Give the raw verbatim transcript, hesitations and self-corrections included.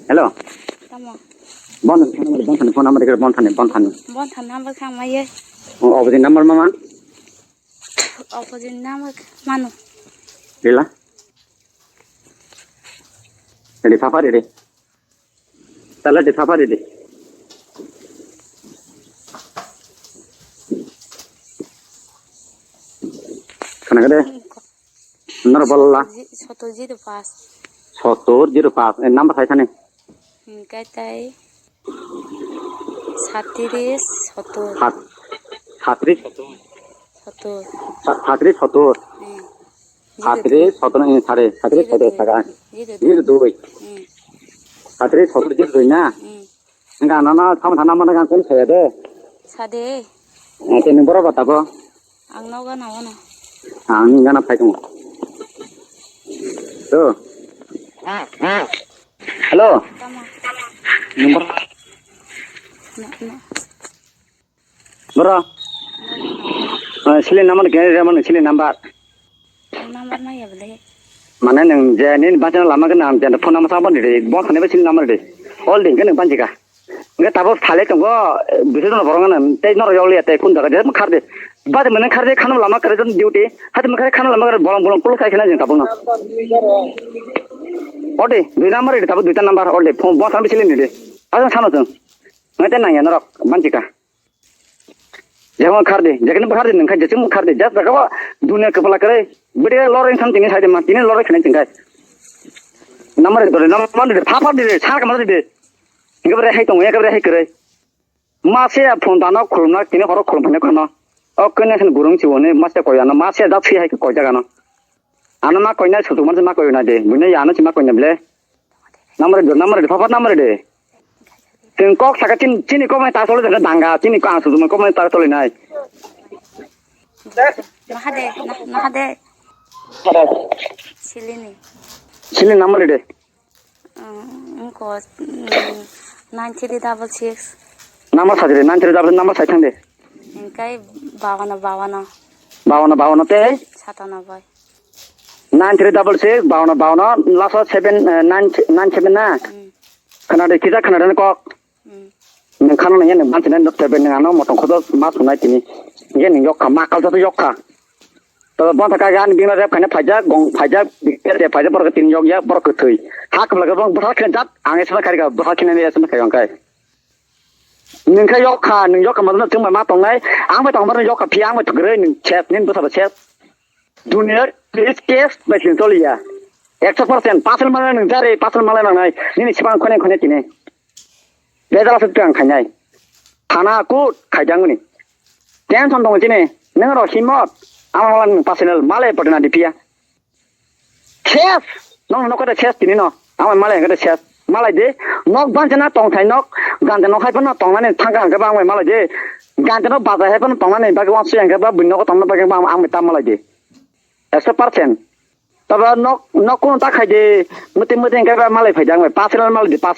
Hello. Tamo. Bon thani, bon thani, phone number dikhe, bon thani, bon thani. Bon thani number khang maye. O, opposite number mama. Opposite number mano. Lila. Ready, papa, ready. Tala de, papa, ready. Khana kade. Noro bolla. Sotor zero paanch. Sotor zero paanch. Eh, number hai thani. Hmm, kai tai. Satris sotor. Sat-, satris sotor. Sotor. Sa-, satris sotor. Hmm. Satris sotor ni sare. Satris sotor saka. Zero dui. Zero dui. Hmm. Satris sotor zero dui na. Hmm. Enggak, nana sama sana mana kan kun saya deh. Sade. Nanti ni berapa tak? Ang no gana wana. Ang ni gana pai tong. Tuh. Hello. Tama. Number. No, no. Bro. Eh, sili number kene re mano sili number. Ang number maya bele. Mane nang je ni bachana lama kena ang je phone number sabo ni re. Bon khane ba sili number de. All din kene banjika. Nge tabo thale tongo, eh, bisu no borong na tei noro yoli ate kun daga je khar de. Ba de mane khar de khano lama kare jon duty. Hade mane khano lama kare bolong bolong pulo kai khana jeng tabo no. Ode, dui number de tabo duita number ode. Phone bon khane sili ni de. Ajan sano jeng. Nge te nang ya norok banjika. Jekon khardi, jekon khardi nang khai jechung khardi, jat jaga ba dunia kepala kere, bidi loreng sam tini sai de ma, tini loreng khane tingkai. Namar de, namar de, pha pha de, sa ka ma de. Inga bre hai tong, inga bre hai kere. Ma se a phone dano khulum na, tini horo khulum phane kono. O kene sen gurung chi wone, ma se koi ano, ma se jat si hai koi jaga no. Ano ma koina sutuk man se ma koina de. Buine ya ano se ma koina ble. Number de, number de, papa number de. Teng kok saka chin, chini kok mai ta solo de danga, chini kok ang sutuk kok mai ta solo nai. Nahade, nah, nahade. Silini. Sini number de. Engko, mm, nine three double six. Number sa de, nine three double number sa thang de. Engkai bawano, bawano. Bawano, bawano te? Satano boy. Nine three double six, bawano, bawano, last seven, eh, nine, nine seven na? Hmm. Khana de, kisa khana de kok. Hmm. Nang khana nang ya nang bansi nang seven nang ano motong khodo ma sunai tini. Ye nang yokha, ma kal jato yokha. To bon thaka gan bingla rep khane phaijak, gong phaijak, bikte phaijak, borok tin yok ya, borok kwthwi. Ha kabla gabang bwthar khen jat, ang esma kari ka, bwthar khen esma kari ang kai. Nang kha yokha, nang yokha ma chwng ma tongnai, ang bai tong bar yokha phi, ang bai thugre nang chet, nin bwthar chet. Junior, please case bai sin choliya. Ekso percent, pasal malai nang jare, pasal malai nang nai. Nini sibang khone khone tine. Bejala se twang khainai. Thana kut khaidang ni. Tension dong chini. Nang ro himot. Ama malai nang pasal malai padana dipia. Case. Nong nokode case tini no. Ama malai kade case. Malai de. Nok banjana tong thai nok. Ganja nok hai pano tong nani thangka hangka bang malai de. Ganja nok bazai hai pano tong nani bagi wan suyang ka ba bunno ko tong na bagi bang ang tam malai de. Ekso percent. Taba nok, nok kuno ta khai de, muti muti hingke ba malai phai de ang bai, personal malai de, personal.